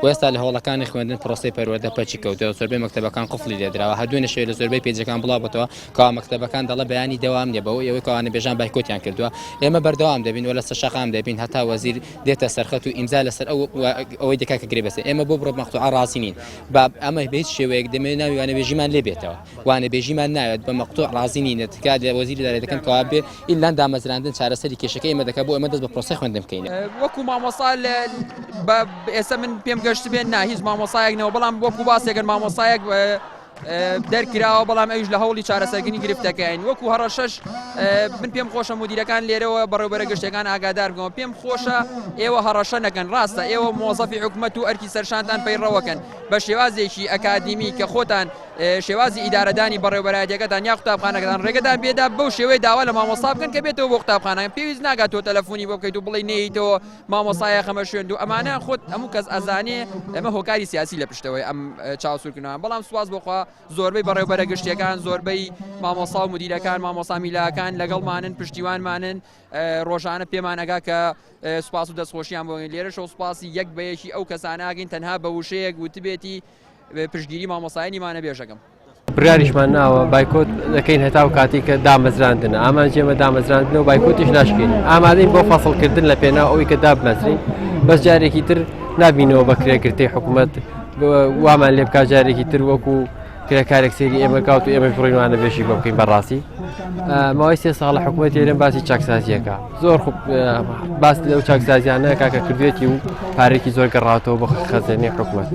و ئێستا لە هۆڵەکانی خوێندن پرۆسەی پەروەردە پەکی کەوتووە، زۆربەی مەکتەبەکان قفڵی لێدراوە، هەر دوێنێ شەوێ لە زۆربەی پەیجەکان بڵاو بۆتەوە کەوا مەکتەبەکان دەڵێ بەیانی دەوام نیە بەوەی ئەوەی کە وانەبێژان بایکۆتیان کردووە. ئێمە بەردەوام دەبین و لەسەر شەقام دەبین هەتا وەزیر دێتە سەرخەت و ئیمزا لەسەر ئەو ئەوەی دەکات کە گرێبەستە. ئێمە بۆ بڕۆ مەقتوعە ڕازی نین. با ئەمە بە هیچ شێوەیەک دەمەوێت ناوی وانەبێژیمان لێ بێتەوە. وانەبێژیمان ناوێت بە مەقتوع ڕازی نین. تکا لە وەزیری دارایی دەکەم کەوا بێ ئیلان دامەزراندن چارەسەری کێشەکەی ئێمە دەکات بۆ ئێمە دەست بە پرۆسەی خوێندن بکەین. وەکو مامۆستا لە بە ئێستا من پێم گەشتبێن نا هیچ مامۆسایەک نەوە بەڵام وەکو باسێکن مامۆسایەک دەرکراوە بەڵام ئەویش لە هەوڵی چارەسەرکردنی گرفتەکەین وەکو هەڕەشەش من پێم خۆشە مدیرەکان لێرەوە بەڕێوبەرە گشتەکان ئاگادار بکەمەوە پێم خۆشە ئێوە هەڕەشە نەکەن ڕاستە ئێوە مۆزەفی حکومەت و ئەرکی سەرشانتان پەیڕەوەکەن بە شێوازێکی ئەکادیمی کە خۆتان شێوازی ئیدارەدانی بەڕێوبەرایەتەکەتان یا قوتابخانەکەتان ڕێگەتان پێدا بەو شێوەیە داوا لە مامۆستا بکەن کە بێتەوە بۆ قوتابخانە پێویست ناکات تۆ تەلەفۆنی بۆ بکەیت و بڵێی نەیتەوە مامۆستایە خەمە شوێن و ئەمانە خۆت هەموو کەس ئەزانێ ئەمە هۆکاری سیاسی لە پشتەوەی ئەم چاوسورکردنەوە بەڵام سواز بۆخوا زۆربەی بەڕێوبەرە گشتیەکان زۆربەی مامۆسا و مدیرەکان مامۆسا میلاکان لەگەڵمانن پشتیوانمانن ڕۆژانە پێمان ئەگا کە سوپاس و دەستخۆشیان بۆ لێرەشەوە سوپاسی یەک بە یەکی ئەو کەساناگەین تەنها بە وشەیەک وتبێتی پشتگیری مامۆسایانی مانەبێژەکەم. بڕیاریشمان ناوە بایکۆت دەکەین هەتاو کاتی کە دامەزراندنە ئامانجی ئێمە دامەزراندنە و بایکۆتیش ناشکێنین ئامادەین بۆ فەسڵکردن لە پێناو ئەوەی کە دابمەزرین بەس جارێکی تر نابینەوە بە کرێگرتەی حکوومەت وامان لێ بکات جارێکی تر وەکو کرێکارێک سەیری ئێمە کات و ئێمە بڕینوانە بێشی بۆ بکەین بەڕاستی ماوەی سێ ساڵە حکوومەت هەرێم باسی چاکسازیەکە زۆر خوب باس لەو چاکسازیانە کاکە کردوێتی و پارێکی زۆر گەڕاتەوە بۆ خەزێنەی حکومەت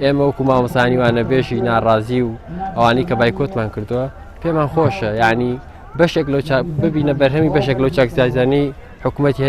ئێمە وەکو مامۆسانی وانەبێژی ناڕازی و ئەوانەی کە بایکۆتمان کردووە پێمان خۆشە یعنی بەشێک لەو ببینە بەرهەمی بەشێک لەو چاکسازیانەی حکوومەتی.